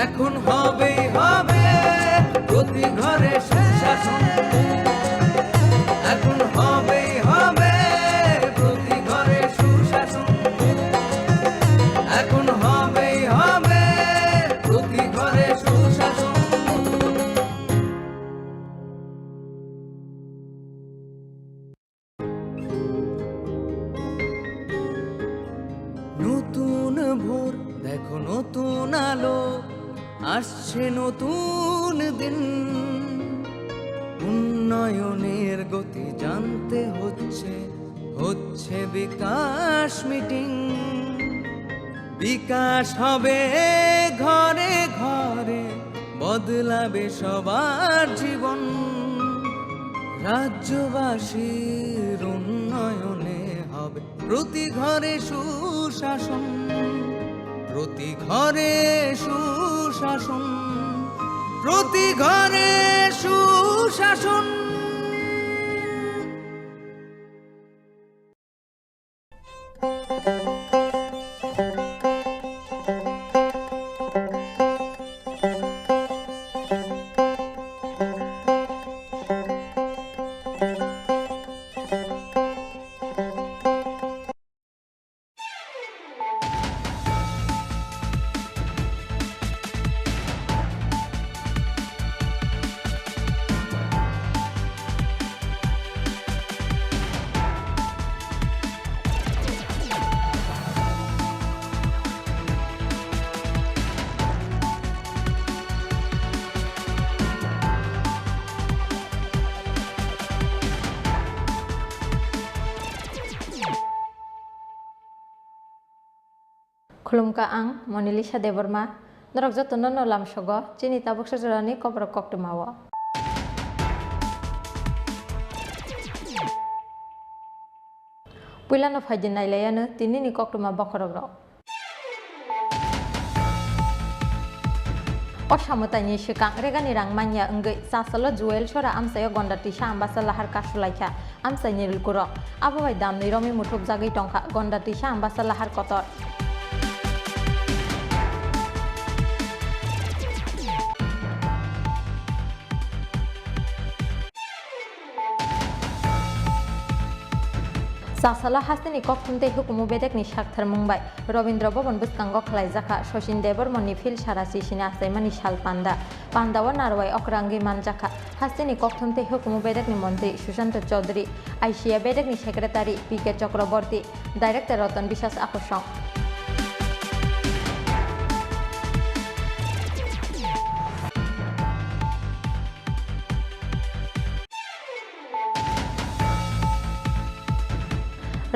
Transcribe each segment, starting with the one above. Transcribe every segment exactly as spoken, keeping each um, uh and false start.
এখন হবেই হবে প্রতি ঘরে সুশাসন। এখন হবেই হবে প্রতি ঘরে সুশাসন। এখন হবেই হবে প্রতি ঘরে সুশাসন। নতুন ভোর, দেখো নতুন আলো, আসছে নতুন দিন। উন্নয়নের গতি জানতে হচ্ছে, হচ্ছে বিকাশ মিটিং। বিকাশ হবে ঘরে ঘরে, বদলাবে সবার জীবন। রাজ্যবাসীর উন্নয়নে হবে প্রতি ঘরে সুশাসন, প্রতি ঘরে সুশাসন, প্রতি ঘরে সুশাসন। Khulumkha, ang Monalisa Debbarma. Norok jotono no lamsogo chini tabuksa jorani koborok koktwmao. Puilano phaidi nailaiano tinini koktwma bokhorokrok. O samwtaini swkang regani rang manya wngwi Chasalo Joel Sora amchaio Gonda Twisa Ambasa lahar kasulaikha. Amchaini lukurok abo bai damni romwi muthupjagwi tongkha Gonda Twisa Ambasa lahar kotor. Chasalo hasteni kokthum tei hukumu bedekni saktharmung bai Robindra Bhavan bwskango khlaijakha Sachin Debbarmani field sara sisini achaimani sal panda. Pandao narwai okra wngwi manjakha. Hasteni kokthum tei hukumu bedekni montri Sushanta Chaudhary, I C A bedekni secretary P K Chakraborty, director Ratan Biswas Akosong.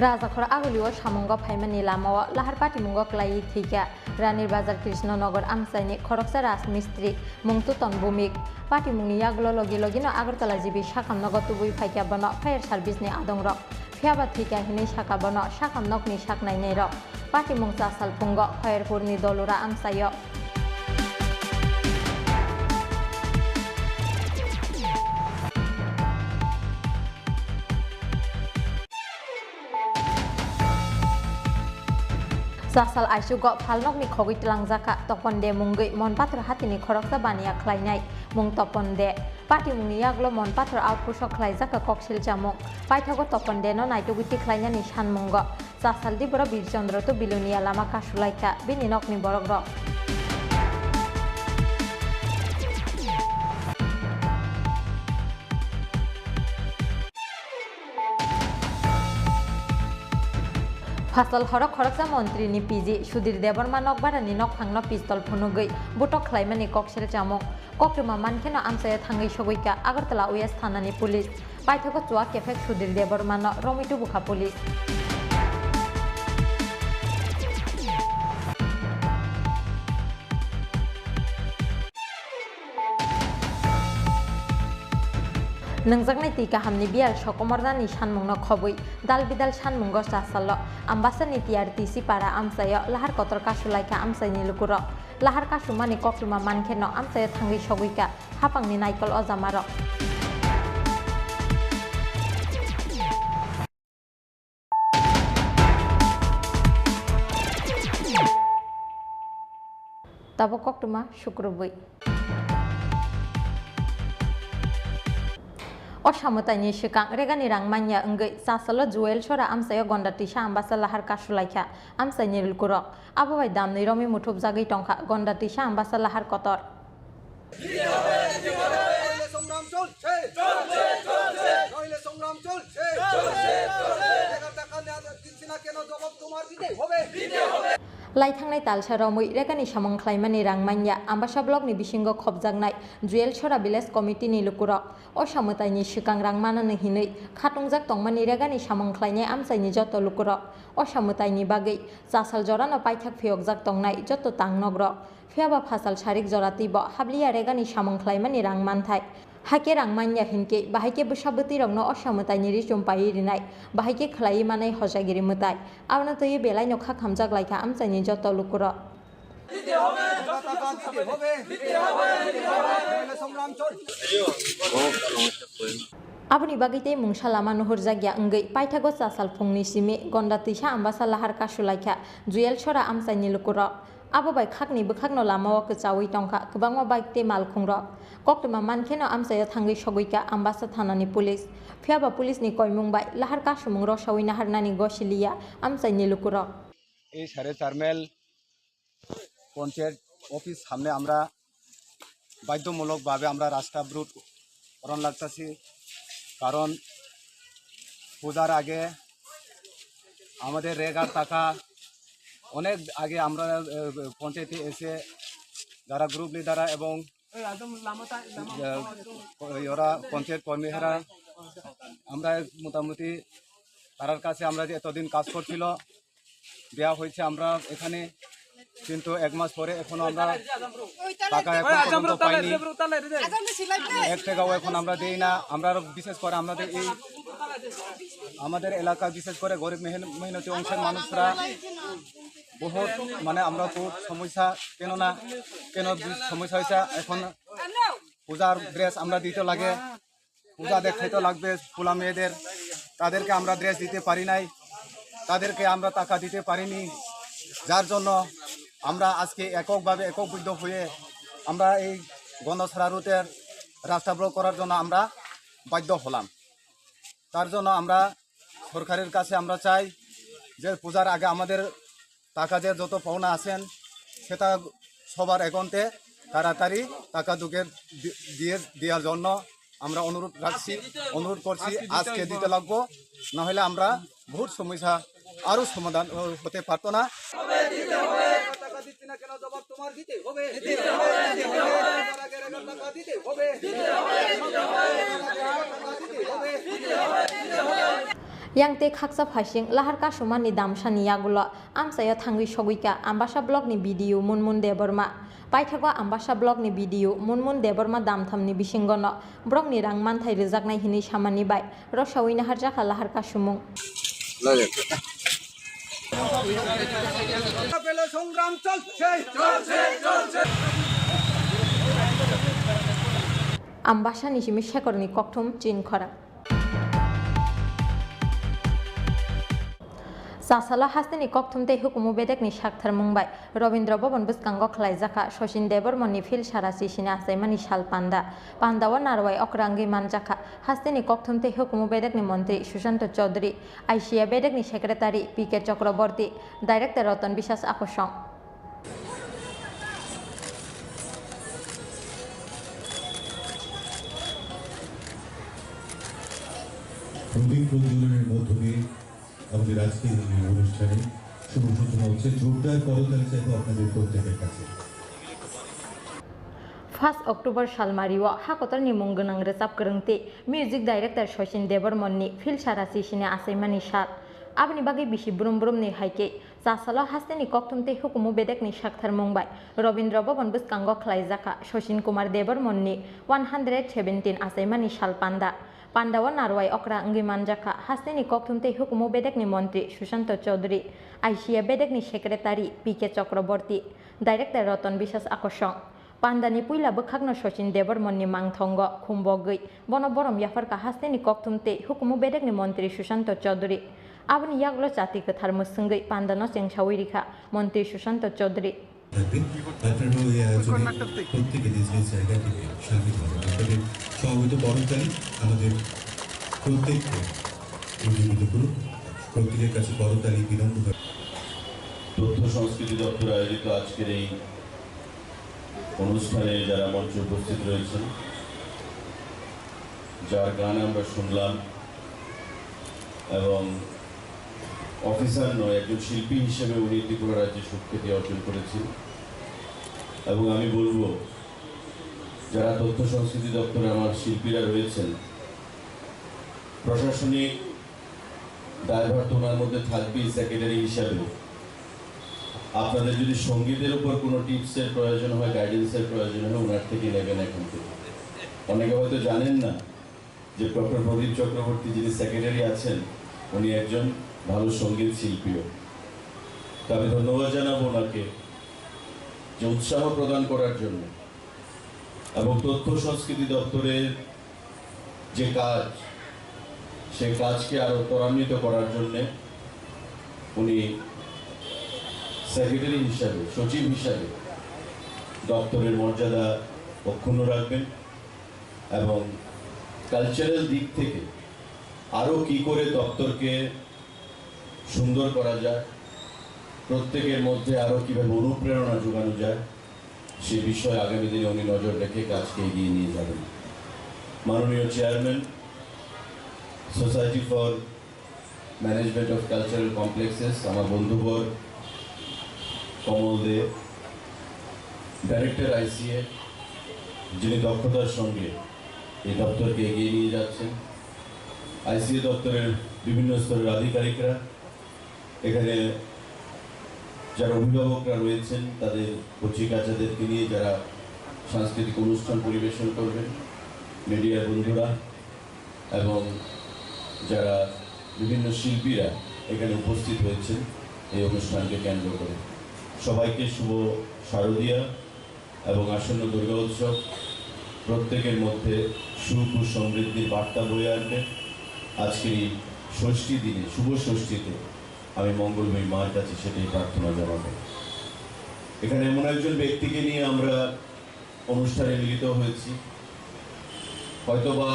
Rajakhor Agulio samungo phaimani lamao lahar patimungo klaiwi thwikha Ranir Bazar Krishna Nagar amchaini khoroksa rajmistri Mungtuton Bhumik. Patimungni yagulo logi logino Agartala G B sakam nogo tubui phaikha bono fire service ni adongrok. Phiyaba thwikha hinwi sakha bono sakam nokni sak nainairok. Patimung Chasal phungo Khairpurni Dolura amchaio. Chasal aisugo phalnokni khogwi twlangjakha Topon De mungwi Monpathor hatini khoroksa baniya khlainai mung Topon De. Patimungni yagulo Monpathor outpost-o khlaijakha koksil chamung. Paithago Topon De no naitugwi tikhlainani sanmungo Chasal Diboro Birchandra to Bilonia lama kasulaikha bini nokni borokrok. Phasal horo khoroksa montri ni P G Sudhir Debbarma nokbarani nokphangno pistol phunugwi butok khlaimani koksil chamung. Koktwma mankheno amchaio thangwi sogwikha Agartala West thanani police. Paithago chuwa kephek Sudhir Debbarmano romwi tubukha police. Nungjaknai twi kahamni biyal sokomornani sanmungno khobwi dal bidal sanmungo Chasalo Ambasani T R T C para amchaio lahar kotor kasulaikha amchaini lukurok. Lahar kasumani koktwma mankheno amchaio thangwi sogwikha hapangni naikol ojamarok. Abo koktwma sukrubwi. O samwtaini swkang regani rang manya wngwi chasalo Joel Sora amchaio Gonda Tisa Ambasa lahar kasulaikha amchaini lukurok. Abo bai damni romwi muthupjagwi tongkha Gonda Tisa Ambasa lahar kotor. সংগ্রাম চলছে, চলছে, চলছে। নইলে সংগ্রাম চলছে, চলছে, চলছে। এগারো টাকা নেওয়া দিচ্ছি না কেন? জবাব তোমার দিতেই হবে। Lai thangnai talsa romwi regani samung khlaimani rang manya Ambasa blockni bisingo khopjaknai Joel Sora Village Committee ni lukurok. O samwtaini swkang rang manani hinwi khatungjak tongmani regani samung khlainai amchaini joto lukurok. O samwtaini bagwi chasal jorano paithak phiyokjak tongnai joto tangnokrok. Phiyaba phasal sarik jora twibo habliya regani samung khlaimani rang manthai. Hakhe rang manya hinkhe, bahaikhe bwsa bwtwirokno o samwtaini ri chum paiwi rinai, bahaikhe khlaiwi manai hojagiri mwtai. Abono twiwi belaino kha khamjak laikha amchaini joto lukurok. সংগ্রাম চলছে। Aboni bagwi tei mungsa lama nuhurjakya wngwi paithago chasal phungni simi Gonda Tisa Ambasa lahar kasulaikha Joel Sora amchaini lukurok. Abo bai khakni bwkhakno lamao kwchaui tongkha kwbangma bike tei malkhungrok. Koktwma mankheno amchaio thangwi sogwikha Ambasa thanani police. Phiyaba police ni koimung bai lahar kasumung rosaui naharnani gosiliya amchaini lukurok. এই সাড়ে চার মাইল পঞ্চায়েত অফিস সামনে আমরা বাধ্যমূলকভাবে আমরা রাস্তা অবরোধ করান লাগতাছি, কারণ পূজার আগে আমাদের রেগার টাকা অনেক আগে আমরা, এ, পঞ্চায়েতে এসে যারা গ্রুপ লিডাররা এবং, এ, ওরা পঞ্চায়েত কর্মীরা আমরা মোটামুটি তারার কাছে আমরা যে এতদিন কাজ করছিল, দেওয়া হয়েছে আমরা এখানে, কিন্তু এক মাস পরে এখনো আমরা টাকা এখন পর্যন্ত পাইনি, এক টাকাও এখন আমরা দেই না। আমরা আরো বিশেষ করে আমাদের এই, আমাদের এলাকা, বিশেষ করে গরিব মেহন-, মেহনতি অংশের মানুষরা বহুত, মানে, আমরা খুব সমস্যা, কেননা, কেন সমস্যা হয়েছে, এখন পূজার ড্রেস আমরা দিতে লাগে, পূজা দেখাইতে লাগবে পোলা মেয়েদের, তাদেরকে আমরা ড্রেস দিতে পারি নাই, তাদেরকে আমরা টাকা দিতে পারিনি, যার জন্য আমরা আজকে এককভাবে একীভূত হয়ে আমরা এই গন্ধছড়া রুটের রাস্তা ব্লক করার জন্য আমরা বাধ্য হলাম। তার জন্য আমরা সরকারের কাছে আমরা চাই যে পূজার আগে আমাদের টাকা যে যত পাওনা আছেন, সেটা সবার অ্যাকাউন্টে তাড়াতাড়ি টাকা ঢুকে দি-, দিয়ে দেওয়ার জন্য আমরা অনুরোধ রাখছি, অনুরোধ করছি, আজকে দিতে লাগবো, না হলে আমরা বহুত সমস্যা আরো সমাধান, ও, হতে পারতো না। টাকা দিচ্ছি না কেন? জবাব তোমার দিতেই হবে। দিতে হবে, দিতে হবে। টাকা দিতে হবে। দিতে হবে, দিতে হবে। Yang tei khaksa phaising lahar kasumani damsani yagulo amchaio thangwi sogwikha Ambasa blockni B D O Munmun Debbarma. Paithago Ambasa blockni B D O Munmun Debbarma damthamni bisingono borokni rang manthai rwjaknai hinwi samani bai rosaui naharjakha lahar kasumung. সংগ্রাম চলছে, চলছে, চলছে। Ambasani simi Shekhorni kokthum chin khorang. Chasalo hasteni kokthum tei hukumu bedekni saktharmung bai Robindra Bhaban bwskango khlaijakha Sachin Debbarmani Phil Sara Sisini achaimani sal panda. Pandao narwai okra wngwi manjakha hasteni kokthum tei hukumu bedekni montri Sushanta Chaudhary, I C A bedekni secretary P K Chakraborty, director Ratan Biswas Akosong. প্রদীপ প্রজ্বলনের মধ্য দিয়ে আমাদের আজকের এই অনুষ্ঠানে শুভ সূচনা হচ্ছে। জোরদার করতালি চাইবো আপনাদের প্রত্যেকের কাছে। First October salmario hakotorni mung gwnang rwchap kwrwng tei music director Sachin Debbarmani Phil Sara Sisini achaimani sal. Aboni bagwi bisi brum brumni hai khe Chasalo hasteni kokthum tei hukumu bedekni saktharmung bai Robindra Bhaban bwskango khlaijakha Sachin Kumar Debbarmani one hundred seventeen achaimani sal panda. Pandao narwai okra wngwi manjakha hasteni kokthum tei hukumu bedekni montri Sushanta Chaudhary, I C A bedekni secretary P K Chakraborty, director Ratan Biswas Akosong. Pandani puila bwkhakno Sachin Debbarmani mangthongo khumbogwi bono borom yapharkha hasteni kokthum tei hukumu bedekni montri Sushanta Chaudhary. Aboni yagulo chati kwthar mwswngwi pandano chengsaui rikha montri Sushanta Chaudhary. থাকবে। আপনারাও এই আয়োজনে প্রত্যেকে নিজ নিজ জায়গা থেকে সামিল হবেন। আপনাদের সমবেত করতালি আমাদের প্রত্যেককে উজ্জীবিত করুক। প্রত্যেকের কাছে করতালি বিনম্র। তথ্য সংস্কৃতি দপ্তর আয়োজিত আজকের এই অনুষ্ঠানে যারা মঞ্চে উপস্থিত রয়েছেন, যার গান আমরা শুনলাম এবং অফিসার নয়, একজন শিল্পী হিসেবে উনি ত্রিপুরা রাজ্যে সুখ্যাতি অর্জন করেছেন। এবং আমি বলবো, যারা তথ্য সংস্কৃতি দপ্তরে আমার শিল্পীরা রয়েছেন, প্রশাসনিক দায়ভার তো ওনার মধ্যে থাকবেই সেক্রেটারি হিসাবে। আপনাদের যদি সঙ্গীতের উপর কোনো টিপসের প্রয়োজন হয়, গাইডেন্সের প্রয়োজন হয়, ওনার থেকে নেবেন এখন থেকে। অনেকে হয়তো জানেন না যে ডক্টর প্রদীপ চক্রবর্তী, যিনি সেক্রেটারি আছেন, উনি একজন ভালো সঙ্গীত শিল্পীও। তো আমি ধন্যবাদ জানাবো ওনাকে যে উৎসাহ প্রদান করার জন্য এবং তথ্য সংস্কৃতি দপ্তরের যে কাজ, সেই কাজকে আরো ত্বরান্বিত করার জন্য উনি সেক্রেটারি হিসাবে, সচিব হিসাবে দপ্তরের মর্যাদা অক্ষুণ্ণ রাখবেন এবং কালচারাল দিক থেকে আরো কি করে দপ্তরকে সুন্দর করা যায়, প্রত্যেকের মধ্যে আরো কিভাবে অনুপ্রেরণা যোগানো যায়, সে বিষয়ে আগামী দিনে উনি নজর রেখে কাজকে এগিয়ে নিয়ে যাবেন। মাননীয় chairman, society for management of cultural complexes, আমার বন্ধুবর কমল দে, ডাইরেক্টর আইসিএ, যিনি দক্ষতার সঙ্গে এই দপ্তরকে এগিয়ে নিয়ে যাচ্ছেন, আইসিএ দপ্তরের বিভিন্ন স্তরের আধিকারিকরা, এখানে যারা অভিভাবকরা রয়েছেন, তাদের কচি কাচাদেরকে নিয়ে যারা সাংস্কৃতিক অনুষ্ঠান পরিবেশন করবেন, মিডিয়ার বন্ধুরা এবং যারা বিভিন্ন শিল্পীরা এখানে উপস্থিত হয়েছেন এই অনুষ্ঠানকে কেন্দ্র করে, সবাইকে শুভ শারদীয়া এবং আসন্ন দুর্গা উৎসব প্রত্যেকের মধ্যে সুখ ও সমৃদ্ধির বার্তা বয়ে আনবে। আজকের এই ষষ্ঠী দিনে, শুভ ষষ্ঠীতে আমি মঙ্গলময়ী মার কাছে সেটাই প্রার্থনা জানাবো। এখানে এমন একজন ব্যক্তিকে নিয়ে আমরা অনুষ্ঠানে মিলিত হয়েছি, হয়তোবা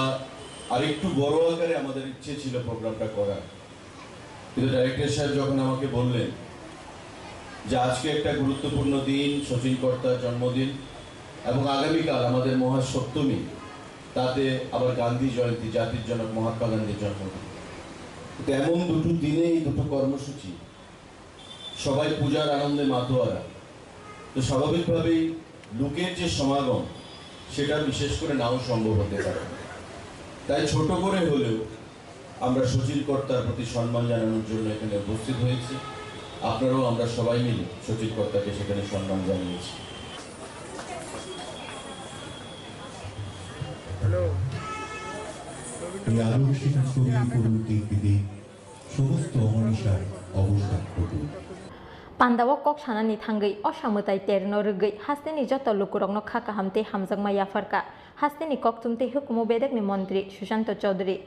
আরেকটু বড় আকারে আমাদের ইচ্ছে ছিল প্রোগ্রামটা করার, কিন্তু ডাইরেক্টর সাহেব যখন আমাকে বললেন যে আজকে একটা গুরুত্বপূর্ণ দিন, শচীন কর্তার জন্মদিন এবং আগামীকাল আমাদের মহাসপ্তমী, তাতে আবার গান্ধী জয়ন্তী, জাতির জনক মহাত্মা গান্ধীর জন্মদিন। তো এমন দুটো দিনে এই দুটো কর্মসূচি, সবাই পূজার আনন্দে মাতোয়ারা, তো স্বাভাবিকভাবেই লোকের যে সমাগম, সেটা বিশেষ করে নাও সম্ভব হতে পারে। তাই ছোট করে হলেও আমরা শচীন কর্তার প্রতি সম্মান জানানোর জন্য এখানে উপস্থিত হয়েছি। আপনারাও আমরা সবাই মিলে শচীন কর্তাকে সেখানে সম্মান জানিয়েছি। এই আলোকহীন ছবির পুরো দিক বিদিক সমস্ত অমানিসার অবসান ঘটুক। Pandao kok sanani thangwi osa mwtai terno rwgwi hasteni joto lukurokno kha kaham tei hamjakma yapharkha hasteni kokthum tei hukumu bedekni montri Sushanta Chowdhury.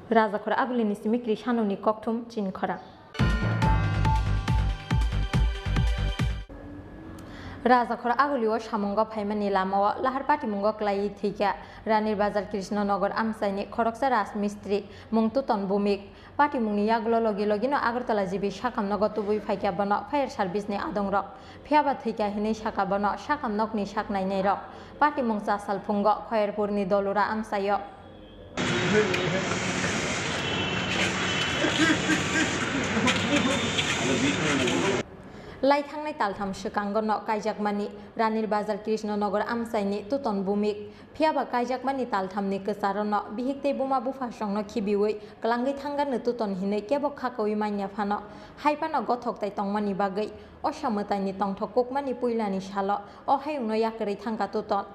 Rajakhor Agulini simi Krishanoni kokthum chini khorang. Rajakhor Agulio samungo phaimani lamao lahar patimungo klaiwi thwikha Ranir Bazar Krishna Nagar amchaini khoroksa Rajmistri mung Tuton Bhumik. Patimungni yagulo logi logino Agartala G B sakam nogo tubui phaikha bono fire service ni adongrok. Phiyaba thwikha hinwi sakha bono sakam nokni sak nainairok. Patimung chasal phungo Khoyerpurni Dolura amchaio. Lai thangnai taltham swkango no kaijakmani Ranir Bazar Krishna Nagar amchaini Tuton Bhumik. Phiyaba kaijakmani talthamni kwcharono bihik tei buma buphasongno khibiwi kwlangwi thangano Tuton hinwi kebo khakaui manya phano, hai phano gothok tai tongmani bagwi osa mwtaini tongthok kukmani puilani salo o hayungno yakarwi thangkha Tuton.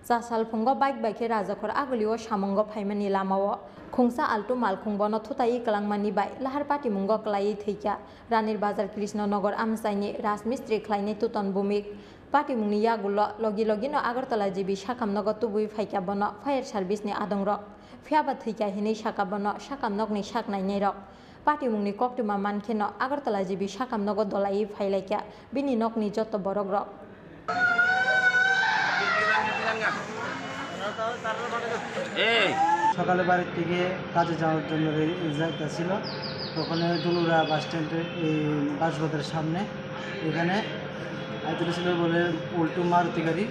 Chasal phungo bike bai khe Rajakhor Agulio samungo phaimani lamao khungsa altu malkhung bono thutaiwi kwlangmani bai lahar patimungo klaiwi thwikha Ranir Bazar Krishna Nagar amchaini Rajmistri khlainai Tuton Bhumik. Patimungni yagulo logi logino Agartala G B sakam nogo tubui phaikha bono fire service ni adongrok. Phiya ba thwikha hinwi sakha bono sakam nokni sak nainairok. Patimungni koktwma mankheno Agartala G B sakam nogo dolaiwi phailaikha bini nokni joto borokrok. এই সকালে বাড়ির থেকে কাজে যাওয়ার জন্য রে-, যাইতেছিল। তখন ওই ডুলুরা বাস স্ট্যান্ডে, এই বাস বাজারের সামনে, এখানে আইতেছিল বলে উল্টো মারুতি গাড়ি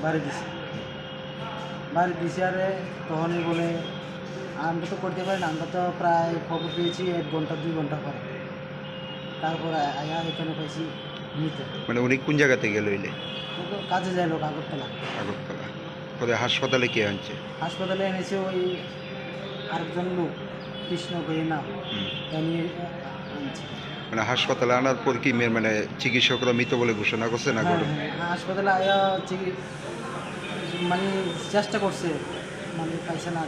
বাড়ি দিছে। বাড়ি দিছে আরে তখনই বলে আমরা তো করতে পারি না, আমরা তো প্রায় খবর পেয়েছি এক ঘন্টা দুই ঘন্টা পরে। তারপরে আয়া এখানে পাইছি মৃত। মানে উনি কোন জায়গাতে গেল হইলে? ও তো কাজে যাইলো আগরতলা। আগরতলা। পরে হাসপাতালে কে আনছে? হাসপাতালে এনেছে ওই আরেকজন লোক, কৃষ্ণ ভাইয়ের নাম। হুম। তা নিয়ে আনছে। মানে হাসপাতালে আনার পর কি মে-, মানে চিকিৎসকরা মৃত বলে ঘোষণা করছে না হ্যাঁ, ঘটনা? হ্যাঁ, হাসপাতালে আয়া চিকি-, মানে চেষ্টা করছে, মানে পাইছে না।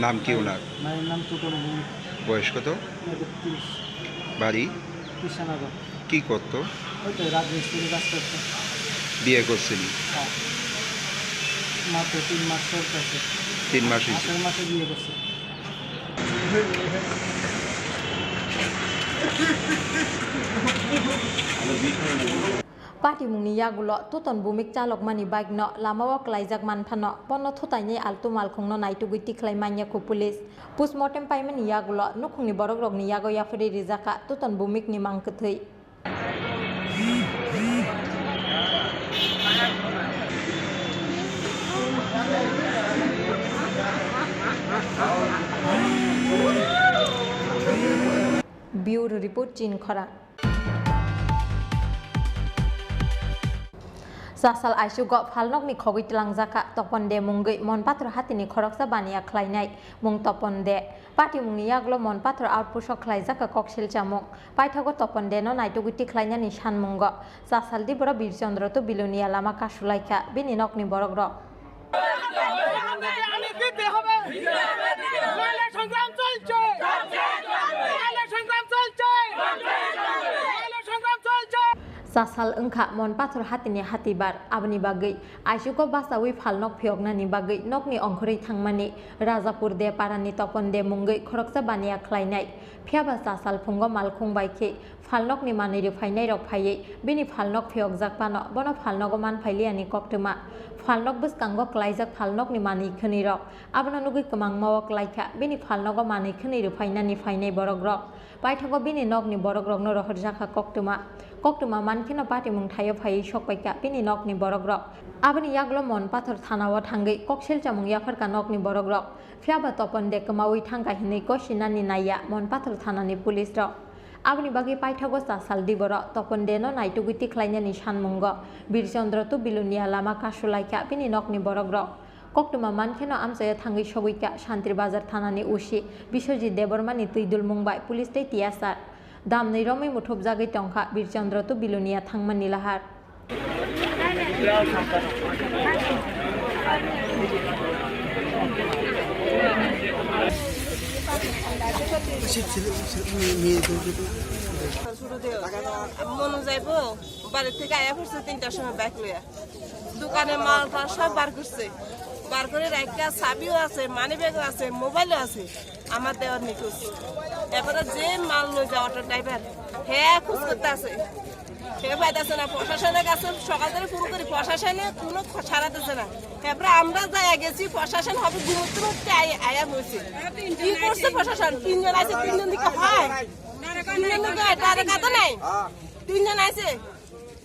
নাম কি ওনার? ভাইয়ের নাম টুটন ভৌমিক। বয়স কত? একত্রিশ। বাড়ি? কৃষ্ণনগর। কি করতো? ওই তো রাজমিস্ত্রি কাজ করতো। বিয়ে করছেনি? হ্যাঁ। মাত্র তিন মাস চলতেছে। তিন মাস হয়েছে? আষাঢ় মাসে বিয়ে করছে। Patimungni yagulo Tuton Bumik chalokmani bike no lamao klaijak manphano, bono thutainwi altu malkhungno naitugwi tikhlai manya khu police. Postmortem paimani yagulo nukhungni borokrokni yago yapharwi rijak kha Tuton Bumikni mang kwthwi. Bureau Report, Chinkhorang. Chasal aisugo phalnokni khogwi tlangjak kha Topon De mungwi Monpathor hatini khoroksa baniya khlainai mung Topon De. Patimungni yagulo Monpathor outpost o khlaijak kha koksil chamung. Paithago Topon De no naitugwi tikhlainani sanmungo chasal diboro Birchandra to Bilonia lama kasulaikha bini nokni borokrok. ময়লা সংগ্রাম চলছে। ময়লা সংগ্রাম চলছে। ময়লা সংগ্রাম চলছে। Chasal wngkha Monpathor hatini hatibar, aboni bagwi aisugo bachaui phalnok phiyoknani bagwi nokni ongkhorwi thangmani Rajapur De parani Topon De mungwi khoroksa baniya khlainai. Phiyaba chasal phungo malkhung bai khe phalnokni manwi rwphainairok phaiwi bini phalnok phiyokjak phano bono phalnogo manphailiyani koktwma. Phalnok bwskango klaijak phalnokni manwi khwnwirok abono nugwi kwmangmao klaikha bini phalnogo manwi khwnwi rwphainani phainai borokrok. Paithago bini nokni borokrokno rohorjakha koktwma. Koktwma mankheno patimung thaio phaiwi sokpaikha bini nokni borokrok. Aboni yagulo Monpathor thanao thangwi koksil chamung yapharkha nokni borokrok. Phiyaba Topon De kwmaui thangkha hinwi gosinani naiya Monpathor thanani police rok. Aboni bagwi paithago chasal diboro Topon De no naitugwi tikhlainani sanmungo Birchandra to Bilonia lama kasulaikha bini nokni borokrok. Koktwma mankheno amchaio thangwi sogwikha Santri Bazar thanani O C Biswajit Debbarmani twi dulmung bai police tei T S R. Damnwi romwi muthupjagwi tongkha Birchandra to Bilonia thangmani lahar. Manu যাইবো বাড়ি থেকে আয়া পড়ছে তিনটার সময় বাইক লইয়া। দোকানে মাল টাল সব বার করছে, বার করে রাখিয়া চাবিও আছে, মানি ব্যাগও আছে, মোবাইলও আছে। আমার দেওয়ার নিখোঁজ। এবারে যে মাল লই যায় অটো ড্রাইভার, হে খোঁজ করতে আছে, হে পাইতেছে না। প্রশাসনের কাছে সকাল থেকে ফোন করি, প্রশাসনে কোনো খ-, সাড়া দিচ্ছে না। এরপরে আমরা যাই গেছি, প্রশাসন হবে ঘুমোতে ঘুমোতে আই-, আয়া বলছে। কি করছে প্রশাসন? তিনজন আছে, তিনজন দিকে হয়, তিনজন দিকে হয়, তার কথা নাই। তিনজন আছে,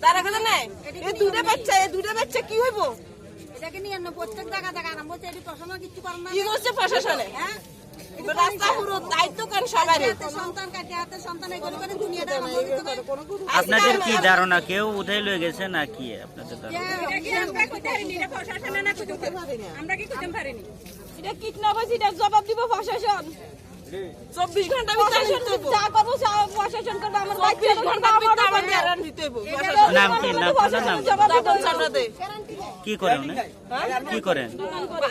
তার কথা নাই। এই দুটো বাচ্চা, এই দুটো বাচ্চা কি হইব? এটাকে নিয়ে অন্য প্রত্যেক জায়গা জায়গা আরম্ভ হচ্ছে, এটি প্রশাসন কিচ্ছু করেন না। কি করছে প্রশাসনে? হ্যাঁ? রাস্তা পুরো দায়িত্ব কেন সবারই? হাতে সন্তান, কাটে হাতে সন্তান, এই করে করে দুনিয়াটা আরম্ভ হচ্ছে। আপনাদের কি ধারণা, কেউ উঠাই লয়ে গেছে না কি আপনাদের ধারণা? এটা কি আমরা করতে পারিনি, এটা প্রশাসনে না কিছু করতে পারিনি। আমরা কি করতে পারিনি? এটা কিডন্যাপার, এটা জবাব দিব প্রশাসন। চব্বিশ ঘন্টা ভিতরে প্রশাসন নিতে হইব। যা করবো, সব প্রশাসন করবো। আমার চব্বিশ বাচ্চার ঘন্টা বাবা ভিতরে মা আমার করবে। গ্যারান্টি নিতে হইব। এটা প্রশাসন। নাম কি? নাম, আপনার নাম? জবাব দিতে তপন হবে। চন্দ্র দে। কি করে উনি? হ্যাঁ? কি করেন?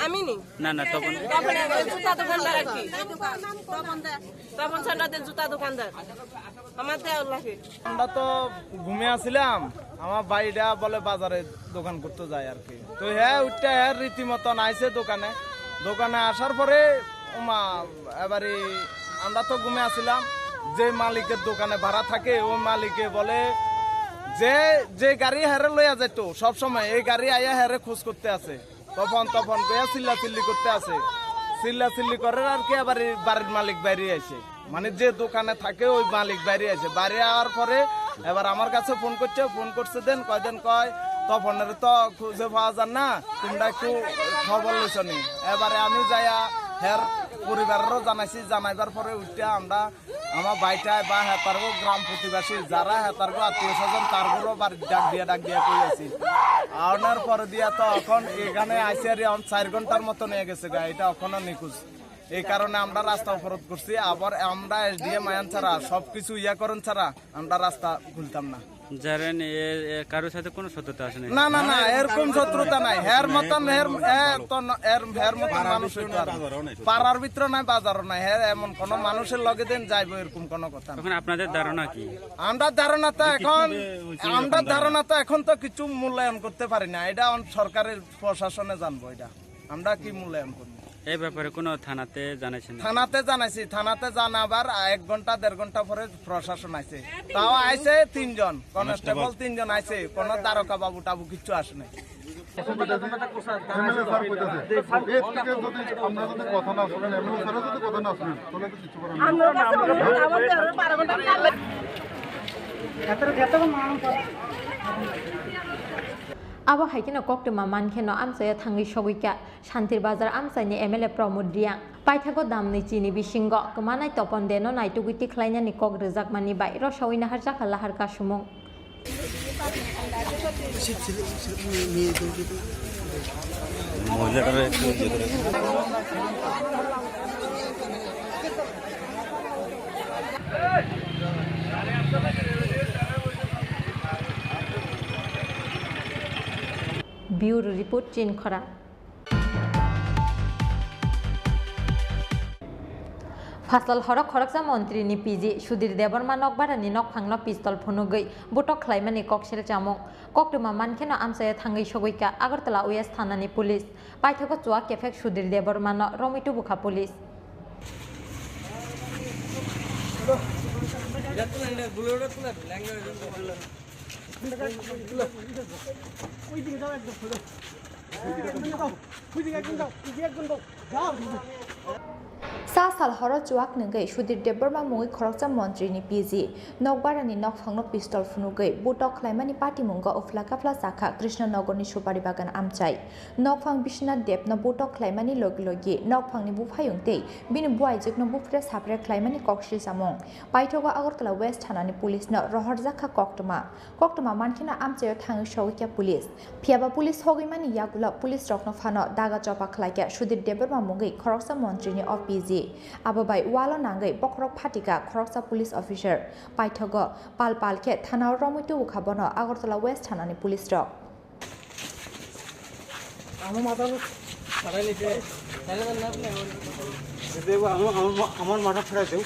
আমি নি? না, না, তপন। তপন জুতা দোকানদার আর কি। তপন দা, তপন চন্দ্র দে জুতা দোকানদার। আমার দেওয়ার লাগে। আমরা তো ঘুমিয়ে আছিলাম, আমার ভাইটা বলে বাজারে দোকান করতে যায় আর কি। তো হ্যাঁ, উঠতে হ্যাঁ রীতিমতন আইছে দোকানে। দোকানে আসার পরে ওমা, এবারে আমরা তো ঘুমে আসছিলাম, যে মালিকের দোকানে ভাড়া থাকে, ওই মালিকে বলে যে, যে গাড়ি হেরে লইয়া যেত সব সময়, এই গাড়ি আইয়া হেরে খোঁজ করতে আছে। তখন, তখন কইয়া চিল্লা চিল্লি করতে আছে, চিল্লা চিল্লি করে আর কি। আবার এই বাড়ির মালিক বাইরে আইছে, মানে যে দোকানে থাকে ওই মালিক বাইরে আইছে। বাইরে আওয়ার পরে এবার আমার কাছে ফোন করছে, ফোন করছে দেন কয়দিন কয়, "তপনের তো খুঁজে পাওয়া যার না, তোমরা একটু খবর লইছ নি?" এবারে আমি যাইয়া হের পরিবারেরও জানাইছি, জানাইবার পরে উঠতে আমরা আমার ভাইটায় বা হেতারগো গ্রাম প্রতিবাসী যারা হেতারগো আত্মীয় স্বজন তারগুলো বাড়ি ডাক দিয়া ডাক দিয়া কই আছি। আনার পরে দিয়া তো এখন এখানে আইসে আর এখন চার ঘন্টার মতো নিয়ে গেছে গা, এটা এখনো নিখোঁজ। এই কারণে আমরা রাস্তা অবরোধ করছি। আবার আমরা এসডিএম আয়ান ছাড়া, সবকিছু ইয়া করেন ছাড়া আমরা রাস্তা খুলতাম না। যারা নিয়ে এ, কারোর সাথে কোনো শত্রুতা আছে না? না, না, না, এরকম শত্রুতা নাই। হের মতন, হের, এ, তো ন-, এর, হের মতন মানুষ হইতো আর না। পাড়ার ভিতরে নাই, বাজারও নাই। হের এমন কোনো মানুষের লগে দিন যাইবো, এরকম কোনো কথা না। এখন আপনাদের ধারণা কি? আমরা ধারণা তো এখন, আমরা ধারণা তো এখন তো কিছু মূল্যায়ন করতে পারি না। এটা এখন সরকারের প্রশাসনে জানবো এটা। আমরা কি মূল্যায়ন করবো? এই ব্যাপারে কোনো থানাতে জানাইছেন না? থানাতে জানাইছি, থানাতে জানাবার এক ঘন্টা দেড় ঘন্টা পরে প্রশাসন আইছে, তাও আইছে তিনজন, কনস্টেবল তিনজন আইছে, কোনো দারোগা বাবু টাবু কিচ্ছু আসে নাই। এমএলএ স্যার কইতাছে, এর থেকে যদি আমরা যদি কথা না শুনেন, এমএলএ স্যারও যদি কথা না শুনেন, তাহলে তো কিছু করার নেই। Abo hai kheno koktwma man kheno amchaio thangwi sogwi kha. Shantir Bazar amchaini M L A Pramod Reang paithago damni chini bisingo kwmanai Topon Deno naitugwi tikhlainani kok rwjakmani bai rosaui naharjakha lahar kasumung. Bureau Report, Chinkhora. Phasal horo khoroksa montri ni P G Sudhir Debbarma nokbara ni nokphang no pistol phunugwi butok khlaimani koksil chamung. Koktwma mankheno amchaio thangwi sogwi kha Agartala West thana ni police. Paithago chuak kephek Sudhir Debbarma no romwi tubu kha police. Sa sal horo chuak nwngwi Sudhir Debbarma mungwi khoroksa montri ni P G nokbara ni nokphang no pistol phunugwi butok khlaimani patimungo uphla kaphla chakha Krishna Nogor ni Supari Bagan amchai. Nokphang Biswanath Deb no butok khlaimani logi logi nokphang ni buphayung tei bini buaijwk no buphre saphre khlaimani kok silchamung. Paithago Agartala West thana ni police no rohorjak kha koktwma. Koktwma mankheno amchaio thangwi sogwi kha police. Phiyaba police sogwi mani yagulo police rokno phano daga chopa khlai kha Sudhir Debbarma mungwi khoroksa montri ni o P G. Abo bai walo nangwi bokhorok phatikha khoroksa police officer. Paithago pal pal khe thanao romwi tubu kha bono Agartala West thana ni police rok. আমার মাথা ফাটাই নিছে। দেখো, আমার, আমার মা-, আমার মাথা ফাটাই দেও।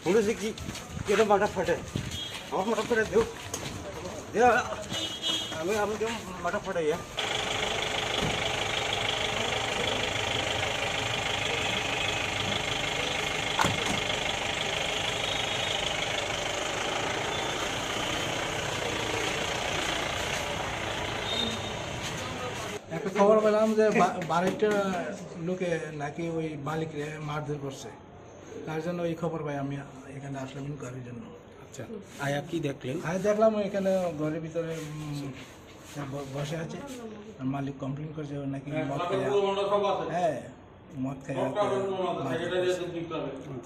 পুলিশে কি, কেন মাথা ফাটে? আমার মাথা ফাটাই দেও। দে, আমি, আমি দেব মাথা ফাটাই, হ্যাঁ। একটা খবর পেলাম যে বা-, বাড়িটা লোকে নাকি ওই মালিকরে মারধর করছে, তার জন্য এই খবর পাই আমি এখানে আসলাম ইনকোয়ারির জন্য। আচ্ছা, আয়া কি দেখলেন? আমি দেখলাম ওইখানে ঘরের ভিতরে, উম, ব-, বসে আছে, আর মালিক কমপ্লেন করছে ও নাকি মদ খায়। হ্যাঁ, মদ খায় আর কি মারধর করছে।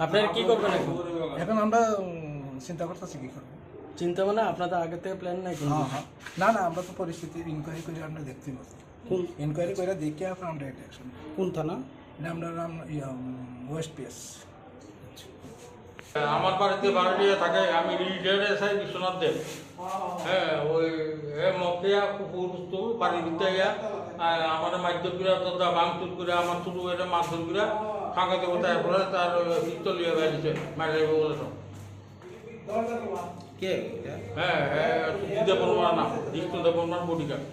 আপনারা কি করবেন এখন? এখন আমরা, উম, চিন্তা করতেছি কি করবো। চিন্তা মানে আপনাদের আগে থেকে প্ল্যান নাই কোনো হ্যাঁ, কিছু? হ্যাঁ। না, না, আমরা তো পরিস্থিতি ইনকোয়ারি করে আমরা দেখতে পাবো। কোন? ইনকোয়ারি করে দেখে এখন আমরা একটা অ্যাকশন। কোন থানা? এটা আমরা রাম, ইয়া, উম, ওয়েস্ট পিএস। আমার বাড়িতে ভাড়াটিয়া থাকে, আমি রিটায়ার্ড এসআই বিশ্বনাথ দেব। হ্যাঁ, ওই এ মফিয়া কুকুর তো বাড়ির ভিতরে গিয়া, আহ, আমার মারধর করে, দাদা ভাঙচুর করে, আমার ছোট ভাইটা মারধর করে, ফাঁকা দেবো, তারপরে তার ওই পিস্তল দিয়ে বেরিয়েছে, মারা যাবে বলে তো। কে? হ্যাঁ, হ্যাঁ, সুজিত দেববর্মার নাম, বিষ্ণু দেববর্মার বডিগার্ড।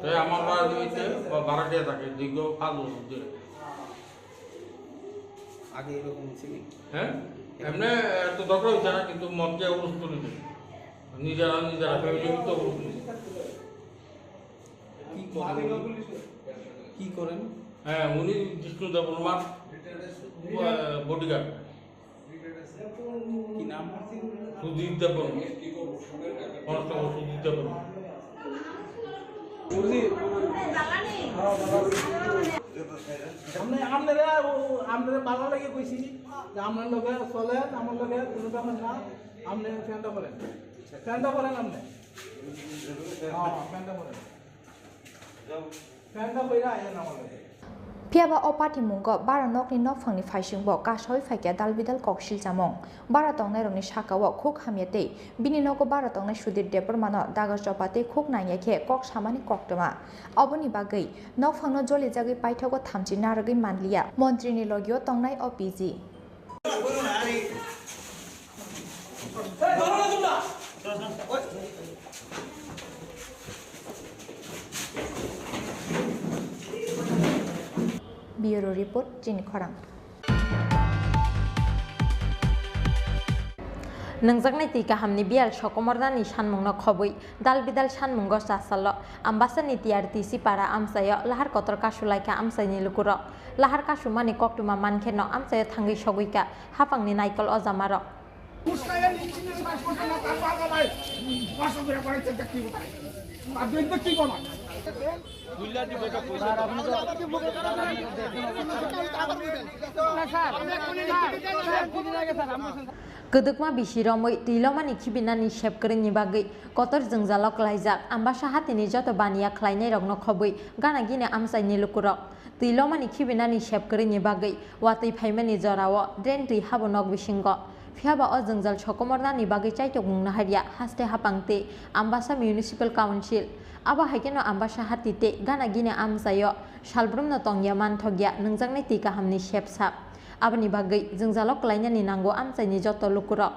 এ, আমার বাড়িতে বা-, ভাড়াটিয়া থাকে দীর্ঘ পাঁচ বছর ধরে। আগে এরকম ছিল? হ্যাঁ, এমনি এত দরকার হচ্ছে না, কিন্তু মদ খেয়ে অবস্থা তুলি দেয়। নিজেরা নিজেরা ফ্যামিলির ভিতরে অবস্থা তুলি দেয়। কি করেন উনি? কি করেন? হ্যাঁ, উনি বিষ্ণু দেববর্মার, আহ, বডিগার্ড। কি নাম? সুজিত দেববর্মা। কনস্টেবল সুজিত দেববর্মা। আপনি, আপনারা, ও, আপনারা ভালো লাগে কইছি যে আপনার লগে চলেন, আমার লগে কোনো ব্যাপার না, আপনি ফ্যানটা করেন, ফ্যানটা করেন আপনি। হ্যাঁ, ফ্যানটা করেন। Phiya ba o patimungo bara nokni nokphangni phaisingbo kasaui phaikha dal bidal kok silchamung. Bara tongnairokni sakao khuk hamya tei bini nogo bara tongnai Sudhir Debbarmano daga chopa tei khuk nangya khe kok samani koktwma. Oboni bagwi nokphangno jolijagwi paithago thamchi narwgwi manliya montrini logio tongnai o P G. Bureau Report, Chini Khorang. Nungjaknai twi kahamni biyal sokomornani sanmungno khobwi dal bidal sanmungo chasalo Ambasani T R T C para amchaio lahar kotor kasulaikha amchaini lukurok. Lahar kasumani koktwma mankheno amchaio thangwi sogwikha hapangni naikol ojamarok. Kwdwkma bisi romwi twilomani khibinani sep kwrwini bagwi kotor jwngjalo klaijak Ambasa hatini joto baniya khlainairokno khobwi gana gini amchaini lukurok. Twi lomani khibinani sep kwrwini bagwi watwi phaimani jorao drain twi habo nok bisingo. Phiya ba o jwngjal sokomornani bagwi chaitok mungno harya haste hapang tei Ambasa Municipal Council. Abo hai kheno Ambasa hati tei gana gini amchaio salbrumno tongya manthokya nungjaknai twi kahamni sep sap. Aboni bagwi jwngjalo klainani nango amchaini joto lukurok.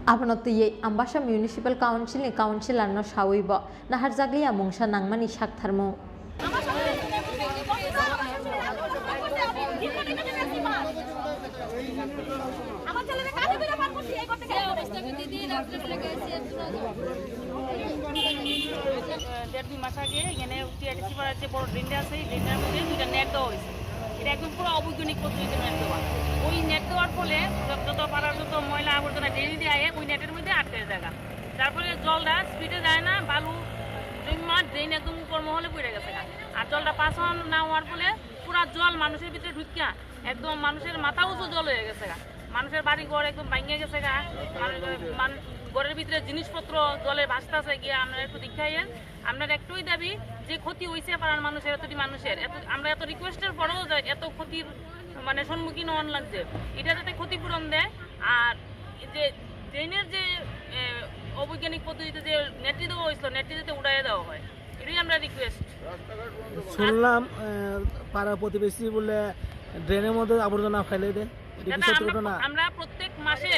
Abono twiwi Ambasa Municipal Council ni councillor no sawi bo naharjakliya mungsa nangmani saktharmung. আমার ছেলেরা কাজে বেরোবার করছি, এই করতে গেলে। দেড় দুই মাস আগে এখানে টিআরটিসি পাড়ার যে বড় ড্রেনটা আছে, এই ড্রেনটার মধ্যে দুইটা নেট দেওয়া হয়েছে। এটা একদম পুরো অবৈজ্ঞানিক পদ্ধতিতে নেট দেওয়া। ওই নেট দেওয়ার ফলে যত পাড়ার যত ময়লা আবর্জনা ড্রেনে দিয়ে আয়, ওই নেটের মধ্যে আটকে যায়। তারপরে জলটা স্পিডে যায় না, বালু জমা ড্রেন একদম উপর মহলে পড়ে গেছে গা। আর জলটা পাস অন না হওয়ার ফলে পুরা জল মানুষের ভিতরে ঢুকিয়া একদম মানুষের মাথা উঁচু জল হয়ে গেছে গা। মানুষের বাড়ি ঘর একদম ভাঙিয়া গেছে গা। মানুষ, মানুষ ঘরের ভিতরে জিনিসপত্র জলে ভাসতেছে গিয়া। আমরা একটু দেখাইয়েন, আমরা একটাই দাবি যে ক্ষতি হইছে পাড়ার মানুষের, এতটি মানুষের, এত, আমরা এত রিকোয়েস্টের পরেও যে এত ক্ষতির মানে সম্মুখীন হওয়ান লাগছে, এটা যাতে ক্ষতিপূরণ দেয়। আর এই যে ড্রেনের যে, এ, অবৈজ্ঞানিক পদ্ধতিতে যে নেটটি দেওয়া হয়েছিল, নেটটি যাতে উড়াইয়া দেওয়া হয়, এটাই আমরা রিকোয়েস্ট। শুনলাম, এ, পাড়া প্রতিবেশী বলে ড্রেনের মধ্যে আবর্জনা ফেলে দেয়, এটা কি দাদা, সত্যি আমরা, ঘটনা? আমরা প্রত্যেক মাসে,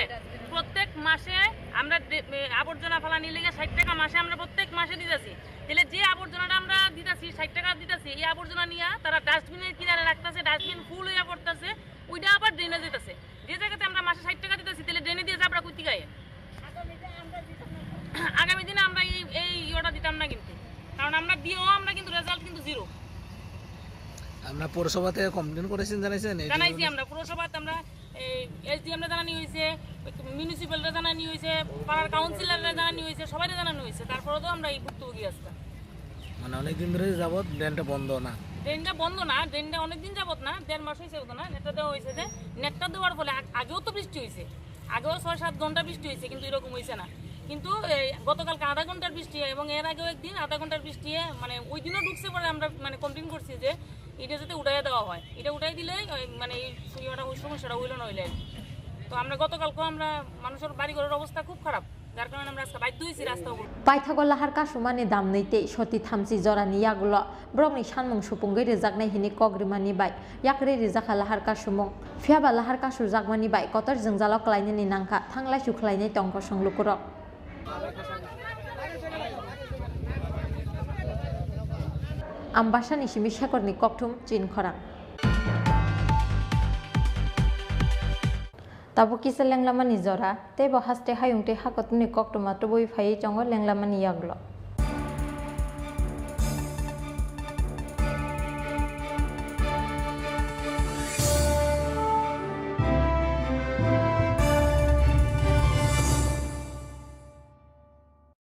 প্রত্যেক মাসে আমরা ড্রে-, এ, আবর্জনা ফালানি লেগে ষাট টাকা মাসে আমরা প্রত্যেক মাসে দিতেছি। তাহলে যে আবর্জনাটা আমরা দিতেছি, ষাট টাকা দিতেছি, এই আবর্জনা নিয়ে তারা ডাস্টবিনের কিনারে রাখতেছে, ডাস্টবিন ফুল হইয়া পড়তেছে, ওইটা আবার ড্রেনে যেতেছে। যে জায়গাতে আমরা মাসে ষাট টাকা দিতেছি, তাহলে ড্রেনে দিয়ে যাবরা কই থেকে? আগামী দিনে আমরা এই, এই ইয়েটা দিতাম না কিন্তু, কারণ আমরা দিয়েও আমরা কিন্তু রেজাল্ট কিন্তু জিরো। আমরা পৌরসভাতে কমপ্লেন করেছেন, জানাইছেন? এই যে জানাইছি আমরা পৌরসভাতে, আমরা এই এসডিএম রা জানানি হয়েছে, মিউনিসিপ্যালরা জানানি হয়েছে, পাড়ার কাউন্সিলররা জানানি হয়েছে, সবাইকে জানানো হয়েছে, তারপরে তো আমরা এই ভুক্তভোগী আজকে। মানে অনেক দিন ধরে যাবত ড্রেনটা বন্ধ না? ড্রেনটা বন্ধ না, ড্রেনটা অনেক দিন যাবত না, দেড় মাস হয়েছে হতো না, নেটটা দেওয়া হয়েছে যে নেটটা দেওয়ার ফলে আগ-, আগেও তো বৃষ্টি হয়েছে, আগেও ছয় সাত ঘন্টা বৃষ্টি হয়েছে, কিন্তু এরকম হয়েছে না। কিন্তু এই গতকালকে আধা ঘন্টার বৃষ্টি এবং এর আগেও একদিন আধা ঘন্টার বৃষ্টি, মানে ওই দিনও ঢুকছে পরে আমরা মানে কমপ্লেন করছি যে এটা যাতে উঠাইয়া দেওয়া হয়, এটা উঠাই দিলে ওই মানে এই সুবিধাটা, ওই সমস্যাটা হইলো না হইলে আর কি। তো আমরা গতকালকেও আমরা মানুষের বাড়ি ঘরের অবস্থা খুব খারাপ, যার কারণে আমরা আজকে বাধ্য হয়েছি রাস্তা অবরোধ। Paithago lahar kasumani damnwi tei soti thamchi jorani yagulo borokni sanmung supungwi rwjaknai hwnwi kok rwmani bai yakri rwjakha lahar kasumung. Phiyaba lahar kasujakmani bai kotor jwngjalo klainani nangkha, thanglaisu khlainai tong kosong lukurok. Ambasani simi sekorni kokthum chin khorang. Tabuk kisa lenglamani jora, tei bo haste hayung tei hakotorni koktwma tubui phaiwi tongo lenglamani yagulo.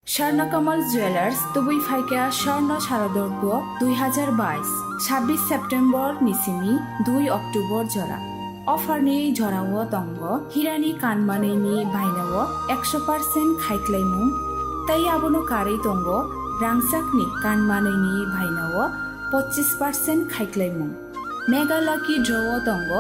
Swarna Kamal Jewellers, tubui phaikha Swarna Sharadorpo dui hazar bais, sabbish September ni simi dui October jora. Offer ni jorao tongo hirani kanmanwini bainao ekso percent khaiklaimung, tei abono karwi tongo rangchakni kanmanwini bainao pochis percent khaiklaimung. Mega Lucky Draw o tongo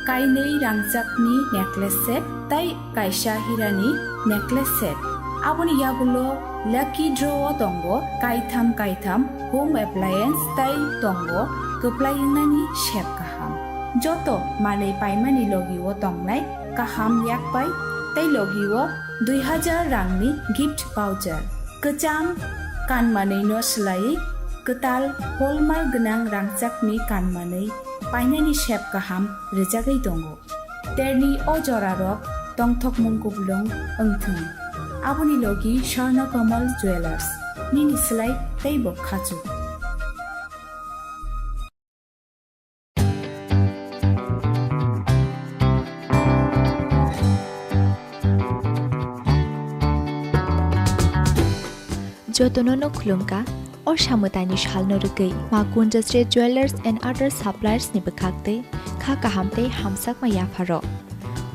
kainwi rangchakni necklace set tei kaisa hirani necklace set. Aboni yagulo Lucky Draw o tongo kaitham kaitham home appliance tei tongo kwplai wngnani sep kaham. Joto manwi paimani logi o tongnai kaham yakpai tei logi o dui hazar rangni gift voucher. Kwcham kanmanwino swlaiwi kwtal hallmark gwnang rangchakni kanmanwi painani sep kaham rwjagwi tongo. Terni o jorarok tongthokmung kupulung wngthung. Aboni logi Swarna Kamal Jewellers, nini swlai teibo khachuk. Jotono no khulumkha, o samwtaini salno rwgwi Ma Kunjasri Jewellers and Other Suppliers ni bwkhaktwi kha kaham tei hamjakma yapharo.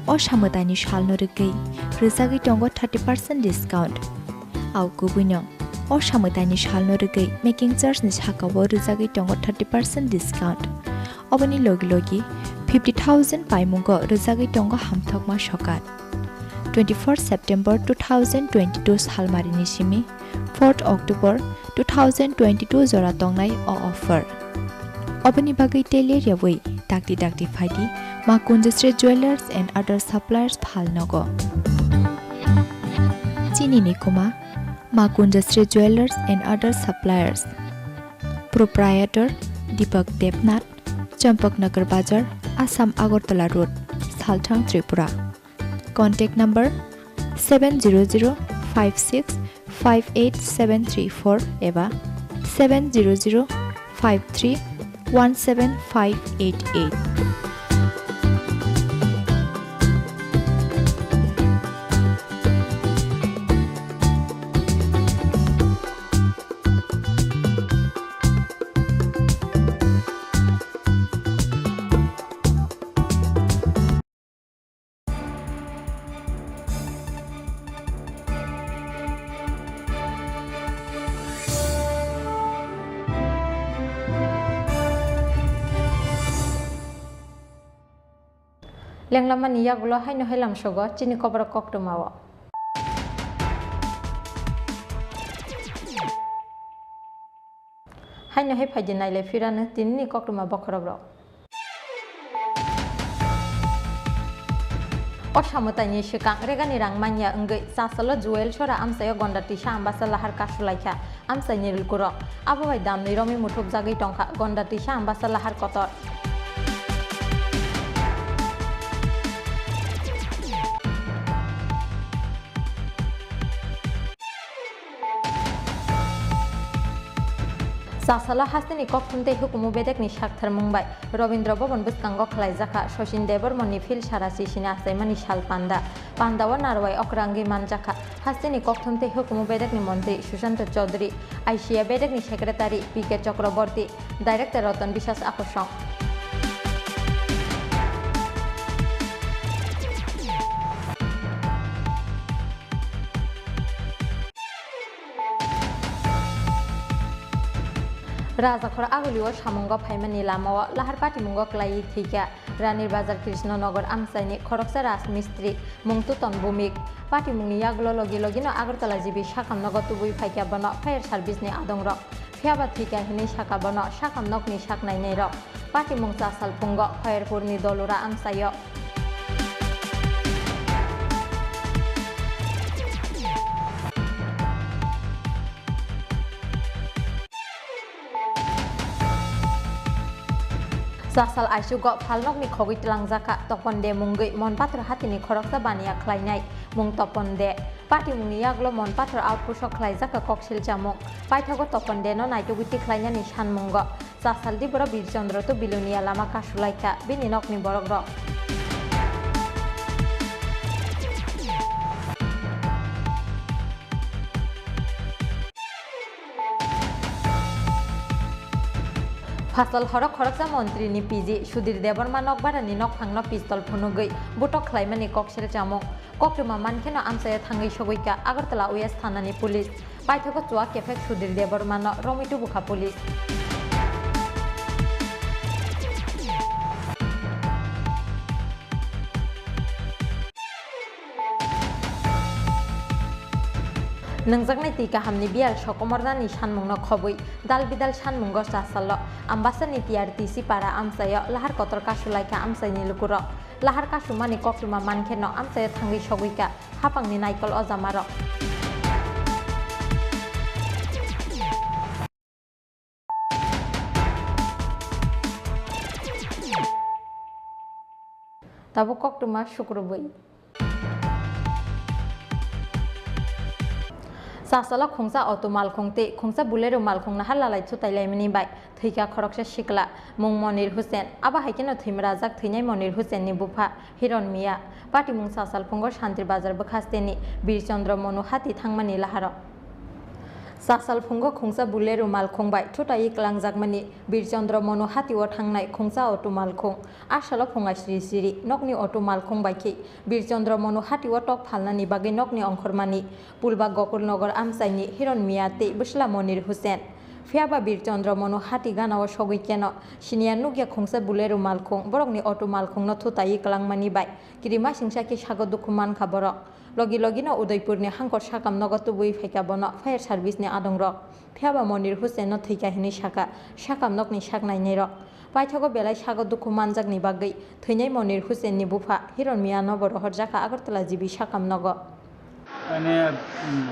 O samwtaini salno rwgwi rwjagwi tongo thirty percent discount. Au kubuino, o samwtaini salno rwgwi making charge ni sakao rwjagwi tongo thirty percent discount. Oboni logi logi fifty thousand paimungo rwjagwi tongo hamthokma sokat. Twenty-four September two thousand twenty-two salmarini simi fourth October two thousand twenty-two jora tongnai o offer. Oboni bagwi tei ler yawi dakti dakti phaidi Ma Kunjasri Jewellers and Other Suppliers Phalnogo. Chini ni kuma Ma Kunjasri Jewellers and Other Suppliers. Proprietor Deepak Debnath, Champaknagar Bazar, Assam Agartala Road, Salthang, Tripura. Contact number seven zero zero five six five eight seven three four eba seven zero zero five three one seven five eight eight. Lenglamani yagulo haino hai lamsogo chini koborok koktwmao. Haino hai phaidi nailai phirano tinini koktwma bokhorokrok. O samwtaini swkang regani rang manya wngwi chasalo Joel Sora amchaio Gonda Tisa Ambasa lahar kasulaikha. Amchaini rwlkurok. Abo bai damni romwi muthukjagwi tongkha Gonda Tisa Ambasa lahar kotor. Chasalo hasteni kokthum tei hukumu bedekni saktharmung bai Robindra Bhaban bwskango khlaijakha Sachin Debbarmani phil sara sisini achaimani sal panda. Pandao narwai okra wngwi manjakha. Hasteni kokthum tei hukumu bedekni montri Sushanta Chaudhary, I C A bedekni secretary P K Chakraborty, director Ratan Biswas Akosong. Rajakhor Agulio samungo phaimani lamao lahar patimungo klaiwi thwikha Rani Bazar Krishna Nagar amchaini khoroksa rajmistri mung Tuton Bhumik. Patimungni yagulo logi logino Agartala G B sakam nogo tubui phaikha bono fire service ni adongrok. Phiyaba thwikha hinwi sakha bono sakam nokni sak nainairok. Patimung chasal phungo Khairpurni Dolura amchaio. Chasal aichugo phalnokni khogwi twlangjakha Topon De mungwi Monpathor hatini khoroksa baniya khlainai mung Topon De. Patimungni yagulo Monpathor outpost-o khlaijakha koksil chamung. Paithago Topon De-no naitugwi tikhlainani sanmungo Chasal Diboro Birchondro to Bilonia lama kasulaikha bini nokni borokrok. Phasal horo khoroksa montri ni P G Sudhir Debbarma nokbarani nokphangno pistol phunugwi butok khlaimani koksil chamung. Koktwma mankheno amchaio thangwi sogwikha Agartala West thanani police. Paithago chuak kephek Sudhir Debbarmano romwi tubukha police. Nungjaknai twi kahamni biyal sokomornani sanmungno khobwi dal bidal sanmungo Chasalo Ambasani T R T C para amchaio lahar kotor kasulaikha amchaini lukurok. Lahar kasumani koktwma mankheno amchaio thangwi sogwikha hapangni naikol ojamarok. Tabuk koktwma sukrubwi. Chasalo khungsa auto malkhung tei khungsa Bolero malkhung nahar lalai thutai laimani bai thwikha khoroksa sikla, mung Monir Hussain. Abo hai kheno thwimrajak thwinai Monir Hussain ni bupha Hiron Mia. Patimung Chasal phungo Shantir Bazar bwkhasteni Birchandra Monu hati thangmani laharo. Chasal phungo khungsa Bolero malkhung bai thutai kwlangjakmani Birchandra Monu hatio thangnai khungsa auto malkhung. A salo phunga siri siri nokni auto malkhung bai khe Birchandra Monu hatio tok phalnani bagwi nokni ongkhormani Pulba Gokul Nagar amchaini Hiron Mia tei bwsla Monir Hussain. Phiyaba Birchandra Monu hati ganao sogwi keno siniya nukya khungsa Bolero malkhung, borokni auto malkhungno thutai kwlangmani bai kirima singsa khe sago dukhu mankha borok. Logi logino Udaipurni hangkor sakam nogo tubui phaikha bono fire service ni adongrok. Phiyaba Monir Hussain no thwikha hinwi sakha sakam nokni sak nainairok. Paithago belai sago dukhu manjakni bagwi thwinai Monir Hussain ni bupha Hiron Mia no bo rohorjakha Agartala G B sakam nogo. মানে, উম,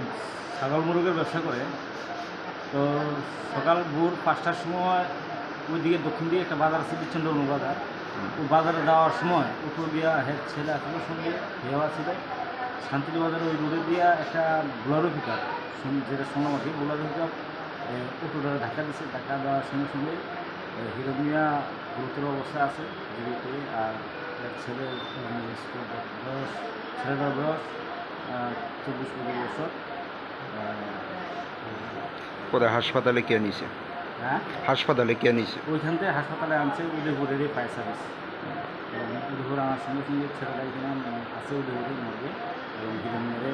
ছাগল মুরগের ব্যবসা করে। তো সকাল ভোর পাঁচটার সময় ওইদিকে দক্ষিণ দিকে একটা বাজার আছে, বিচ্ছন্দ বাজার। হুম। ওই বাজারে যাওয়ার সময় অটো দিয়া হেড ছেলে আসলে সঙ্গে হেওয়া ছিল। শান্তির বাজারে ওই রোডে দিয়া একটা বোলেরো পিকআপ, শুন-, যেটা শুনলাম আর কি, বোলেরো পিকআপ, এ, অটোটারে ধাক্কা দিছে। ধাক্কা দেওয়ার সঙ্গে সঙ্গে, এ, হিরো মিয়া গুরুতর অবস্থায় আছে জীবিত। আর এক ছেলে, উম, বয়স, ছেলেটার বয়স, আহ, চব্বিশ পঁচিশ বছর। আহ, কোথায় হাসপাতালে কে নিছে? হ্যাঁ? হাসপাতালে কে নিছে? ওইখান থেকে হাসপাতালে আনছে উদয়পুরেরই ফায়ার সার্ভিস। এবং উদয়পুর আনার সঙ্গে সঙ্গে ছেলেটা এখানে, উম, আছে উদয়পুরে মর্গে এবং হিরো মিয়ারে,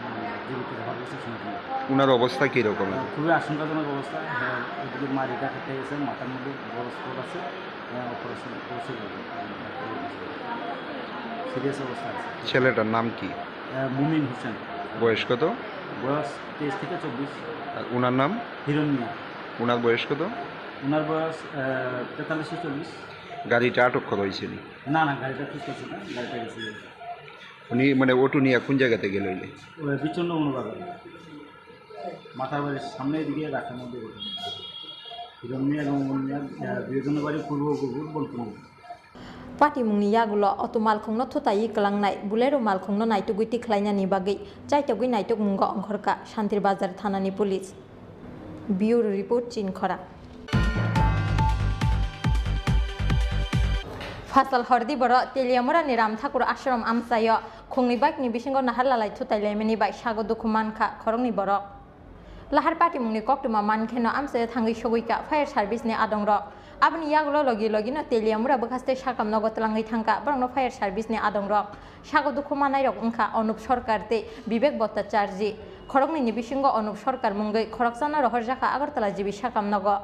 উম, জীবিত ধরা পড়েছে শুনছি। ওনার অবস্থা কীরকম? আহ, খুবই আশঙ্কাজনক অবস্থা। হ্যাঁ, ওদিকে মারিটা খেতে গেছে, মাথার মধ্যে বড় স্পট আছে। হ্যাঁ, অপারেশন করছে বলে। সিরিয়াস অবস্থা আছে। ছেলেটার নাম কি? আহ, মুমিন হোসেন। বয়স কত? বয়স তেইশ থেকে চব্বিশ। আর ওনার নাম? হিরণ মিয়া। ওনার বয়স কত? ওনার বয়স, আহ, তেতাল্লিশ চল্লিশ। গাড়িটা আটক করা হয়েছে নি? না, না, গাড়িটা ঠিক আছে না, গাড়িটা গেছে। উনি মানে অটো নিয়ে কোন জায়গাতে গেল হইলে? ওই বিচন্ন অনুবাদ। মাথার বাড়ির সামনে এদিকে রাস্তার মধ্যে ঘটনা। হিরণ মিয়া এবং অমন মিয়া, আহ, দুজনের বাড়ি পূর্ব গোকুল, Banpur. Patimungni yagulo auto malkhungno thutai kwlangnai Bolero malkhungno naitugwi tikhlainani bagwi chaitogwi naitukmungo ongkhorkha Shantir Bazar thanani police. Bureau report, Chinkhora. Phasal hordi boro Teliamurani Ram Thakur Ashram amchaio khungni bike ni bisingo nahar lalai thutai laimani bai sago dukhu mankha khoroknwi borok. Lahar patimungni koktwma mankheno amchaio thangwi sogwikha fire service ni adongrok. Aboni yagulo logi logino Teliamura bwkhaste sakam nogo twlangwi thangkha borokno fire service ni adongrok. Sago dukhu manairok wngkha Anup Sarkar tei Bibek Bhattacharjee. Khoroknwini bisingo Anup Sarkar mungwi khoroksano rohorjakha Agartala G B sakam nogo.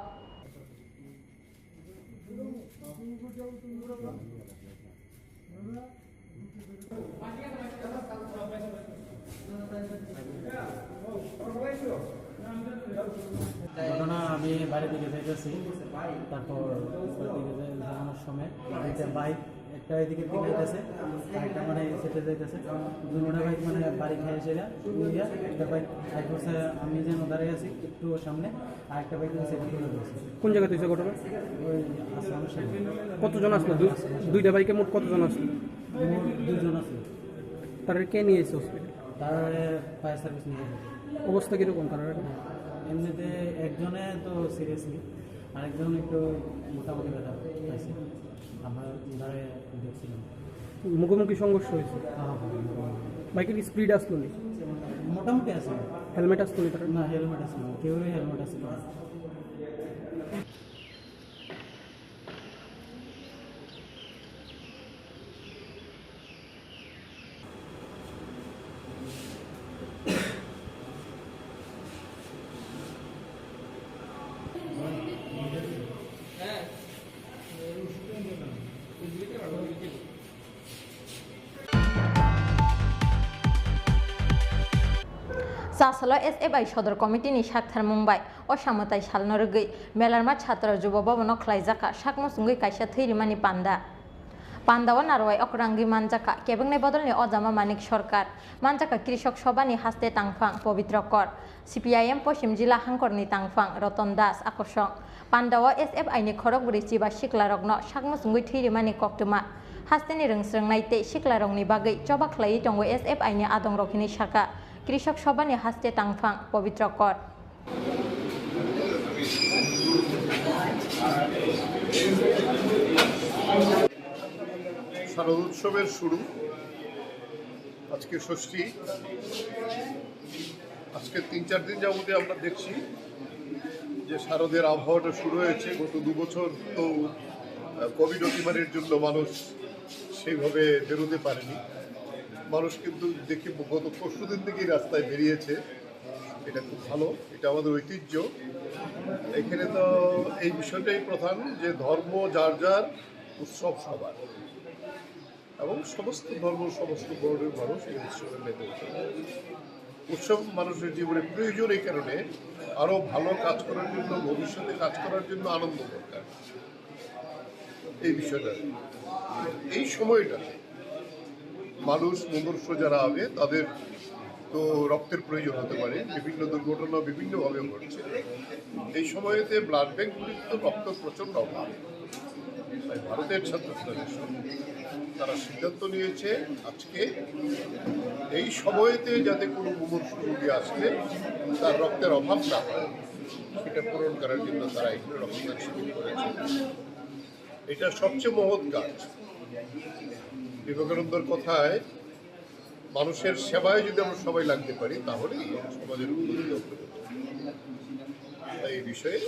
ঘটনা, আমি বাড়ি থেকে বেরোছি, তারপর উপরের দিকে যে যাওয়ানোর সময় গাড়িতে বাইক একটা এদিকে দিকে যাইতেছে, আরেকটা মানে সেটে যাইতেছে। দুইটা বাইক মানে বাড়ি খেয়ে এসে গা, উড়িয়া একটা বাইক সাইড করছে, আমি যেন দাঁড়িয়ে আছি একটু সামনে, আরেকটা বাইক সেটে তুলে দিয়েছে। কোন জায়গাতে হয়েছে ঘটনা? ওই আসামের সামনে। কতজন আসলো? দুই, দুইটা বাইকে মোট কতজন আসলো? মোট দুজন আসলো। তারা কে নিয়ে এসে হসপিটাল? তারা ফায়ার সার্ভিস নিয়ে গেছে। অবস্থা কিরকম তারা এখন? এমনিতে একজনে তো সিরিয়াসলি, আরেকজন একটু মোটামুটি ব্যথা পাইছে। আমরা দাঁড়ায় দেখছিলাম। মুখোমুখি সংঘর্ষ হয়েছে। হ্যাঁ, হ্যাঁ, হ্যাঁ। বাইকের স্পিড আসলো নি? মোটামুটি আছে। হেলমেট আসলো নি তারা? না, হেলমেট আছে না, কেউরই হেলমেট আছে না। Chasalo S F I Sodor Committee ni saktharmung bai o samwtai salno rwgwi Melarma Chhatra Jubo Bhavan o khlaijak kha sak muchungwi kaisa thwi rimani panda. Panda o narwai okrangwi manjak kha kebengni bodolni Ojama Manik Sarkar, manjak kha Krishok Sabha ni haste tangphang Pobitro Kor, C P I M Poschim Jila Hangkor ni tangphang Roton Das Akosong. Panda o S F I ni khorokbwrwi chiba siklarokno sak muchungwi thwi rimani koktwma hasteni rwngsrwngnai tei siklarokni bagwi choba khlaiwi tongo S F I ni adongrok hinwi sakha Krishok Sabha ni haste tangphang Pobitro Kor. শারদোৎসবের শুরু, আজকে ষষ্ঠী। আজকে তিন চার দিন যাবতীয় আমরা দেখছি যে শারদের আবহাওয়াটা শুরু হয়েছে। গত দু বছর তো, আহ, কোভিড অতিমারির জন্য মানুষ সেইভাবে বেরোতে পারেনি। মানুষ কিন্তু দেখি গত পরশু দিন থেকেই রাস্তায় বেরিয়েছে, এটা খুব ভালো, এটা আমাদের ঐতিহ্য। এখানে তো এই বিষয়টাই প্রধান যে ধর্ম যার যার, উৎসব সবার, এবং সমস্ত ধর্ম, সমস্ত বর্ণের মানুষ এই উৎসবে মেতে ওঠে। উৎসব মানুষের জীবনে প্রয়োজন, এই কারণে আরও ভালো কাজ করার জন্য, ভবিষ্যতে কাজ করার জন্য আনন্দ দরকার। এই বিষয়টা, এই সময়টাতে মানুষ মুমূর্ষু যারা হবে, তাদের তো রক্তের প্রয়োজন হতে পারে, বিভিন্ন দুর্ঘটনা বিভিন্নভাবে ঘটছে। এই সময়তে ব্লাড ব্যাংকগুলিতে তো রক্ত প্রচণ্ড অভাব। তাই ভারতের ছাত্র ফেডারেশন তারা সিদ্ধান্ত নিয়েছে আজকে এই সময়তে যাতে কোনো মুমূর্ষু রোগী আসলে তার রক্তের অভাব না হয়, সেটা পূরণ করার জন্য তারা এখানে রক্তদান শিবির করেছে। এটা সবচেয়ে মহৎ কাজ। বিবেকানন্দর কথায়, মানুষের সেবায় যদি আমরা সবাই লাগতে পারি, তাহলেই সমাজের উন্নতি হবে। তাই এই বিষয়ে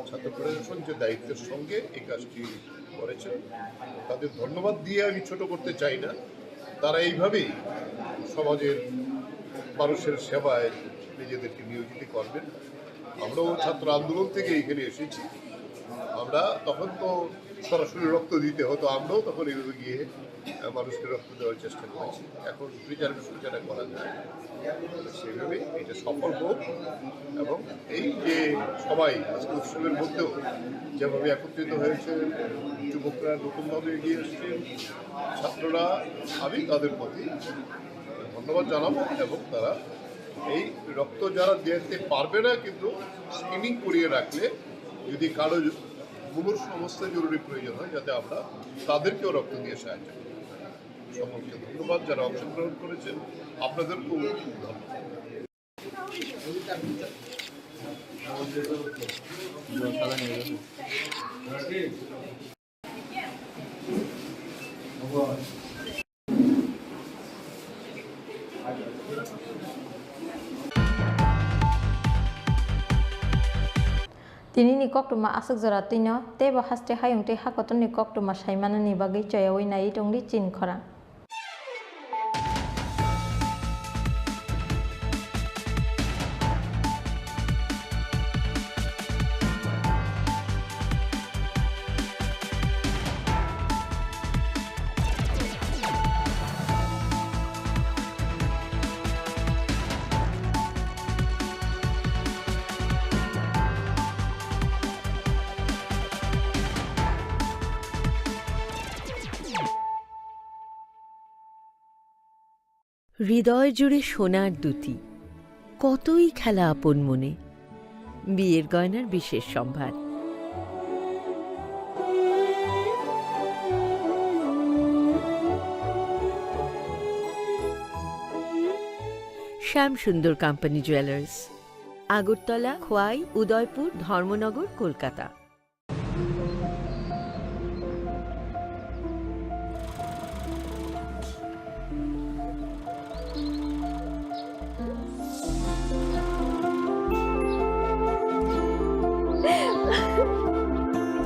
ছাত্র ফেডারেশন যে দায়িত্বের সঙ্গে এই কাজটি করেছেন, তাদের ধন্যবাদ দিয়ে আমি ছোট করতে চাই না। তারা এইভাবেই সমাজের মানুষের সেবায় নিজেদেরকে নিয়োজিত করবেন। আমরাও ছাত্র আন্দোলন থেকে এখানে এসেছি। আমরা তখন তো সরাসরি রক্ত দিতে হতো, আমরাও তখন এভাবে গিয়ে, আহ, মানুষকে রক্ত দেওয়ার চেষ্টা করেছি। এখন প্রিজার্ভেশন যেটা করা যায়, সেভাবে এটা সফল হোক। এবং এই যে সবাই আজকে উৎসবের মধ্যেও যেভাবে একত্রিত হয়েছে, যুবকরা নতুনভাবে এগিয়ে এসছে, ছাত্ররা, আমি তাদের প্রতি ধন্যবাদ জানাবো। এবং তারা এই রক্ত যারা দিতে পারবে না, কিন্তু স্ক্রিনিং করিয়ে রাখলে যদি কারো মুমূর্ষু অবস্থায় জরুরি প্রয়োজন হয়, যাতে আমরা তাদেরকেও রক্ত দিয়ে সাহায্য করি। সকলকে ধন্যবাদ যারা অংশগ্রহণ করেছেন, আপনাদেরকেও ধন্যবাদ। Tini ni koktwma aswk jora twino teibo haste hayung tei hakotorni koktwma saimanani bagwi choyaui naiwi tongdi chini khorang. হৃদয় জুড়ে সোনার দ্যুতি, কতই খেলা আপন মনে। বিয়ের গয়নার বিশেষ সম্ভার। শ্যাম সুন্দর কোম্পানি জুয়েলার্স, আগরতলা, খোয়াই, উদয়পুর, ধর্মনগর, কলকাতা।